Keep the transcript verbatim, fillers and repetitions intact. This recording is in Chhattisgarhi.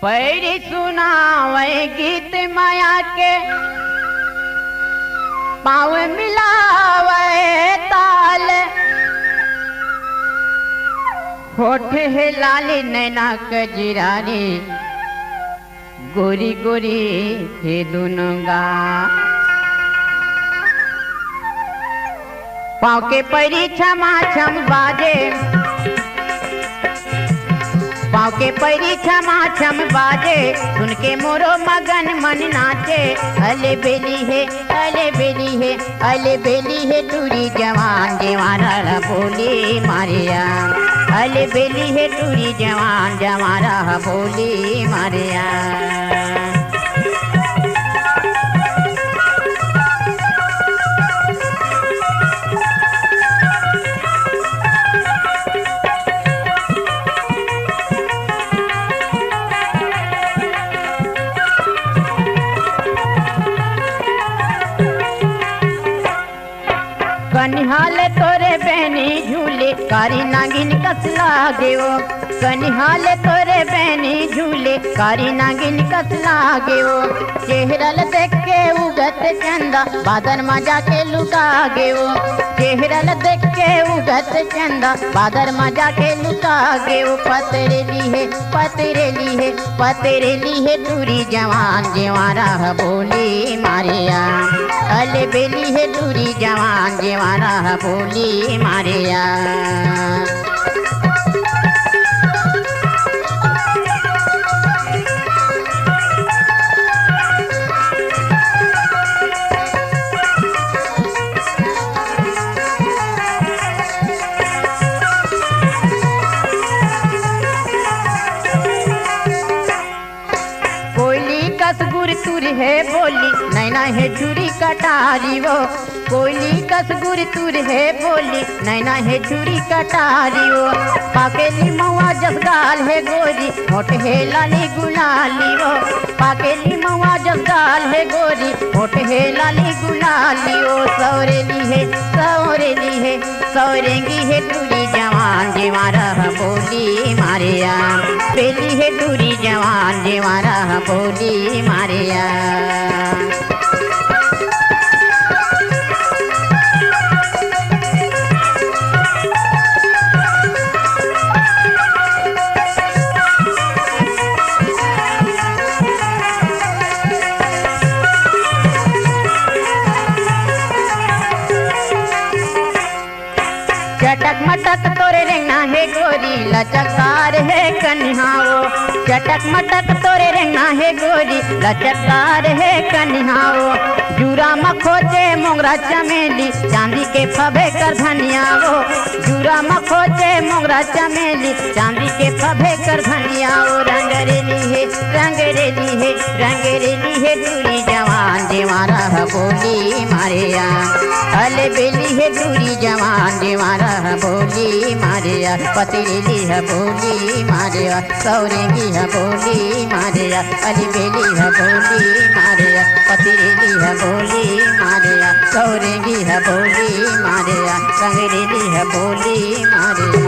पैरी सुनावै गीत माया के, पाँव मिलावै ताल। होठ हे लाली नैना कजरारी, गोरी गोरी हे दुनो गाल। पाँव के पैरी छमा छम बाजे, पाँव के पैरी छमा छम बाजे, सुन के मोरो मगन मन नाचे। अले बेली हे, अले बेली हे, अले बेली हे टूरी जवान, जवान रह बोली मारिया। अले बेली हे टूरी जवान, जवान रह बोली मारिया। कनिहाल तोरे बहनी झूले, कारी नागिन कस लागे ओ। कनिहाल तोरे बहनी झूले, कारी नागिन कस लागे ओ। चेहरा ल देख के उगत चंदा, बादर म जाके लुका गे ओ। चेहरा ल देख के उगत चंदा, बादर म जाके लुका गे ओ। पतरेली हे, पतरेली हे, पतरेली हे टूरी जवान, जवान रह बोली मारिया। अले बेली हे टूरी जवान, जवान रह बोली मारिया। कोयली कस गुरतुर हे बोली, नैना हे छुरी कटारी वो। कोयली कस गुरतुर हे बोली, नैना हे छुरी कटारी वो। पाकेली मऊआ जस गाल हे गोरी, होठ हे लाली गुलाली वो। पाकेली मऊआ जस गाल हे गोरी, होठ हे लाली गुलाली वो। सौरेली हे, सौरेली हे, सौरेंगी हे टूरी जवान, जवान रह बोली मारिया। बेली हे टूरी जवान, जवान रह बोली मारिया। चटक मटक तोरे रेंगना हे गोरी, लचकदार हे कनिहा वो। चटक मटक तोरे रेंगना हे गोरी, लचकदार हे कनिहा वो। जूरा म खोजे मोंगरा चमेली, चांदी के फभे कर धनिया वो। जूरा म खोजे मोंगरा चमेली, चांदी के फभे कर धनिया वो। रंग रेली हे, रंग रेली हे, रंग रेली हे टूरी जवान, जवान रह बोली मारिया। अले बेली हे टूरी जवान, जवान रह बोली मारिया। पतरेली ह बोली मारिया, सौरेंगी ह बोली मारिया। अली बेली ह बोली मारिया, पतरेली ह बोली मारिया, सौरेंगी ह बोली मारिया, रंगरेली ह बोली मारिया।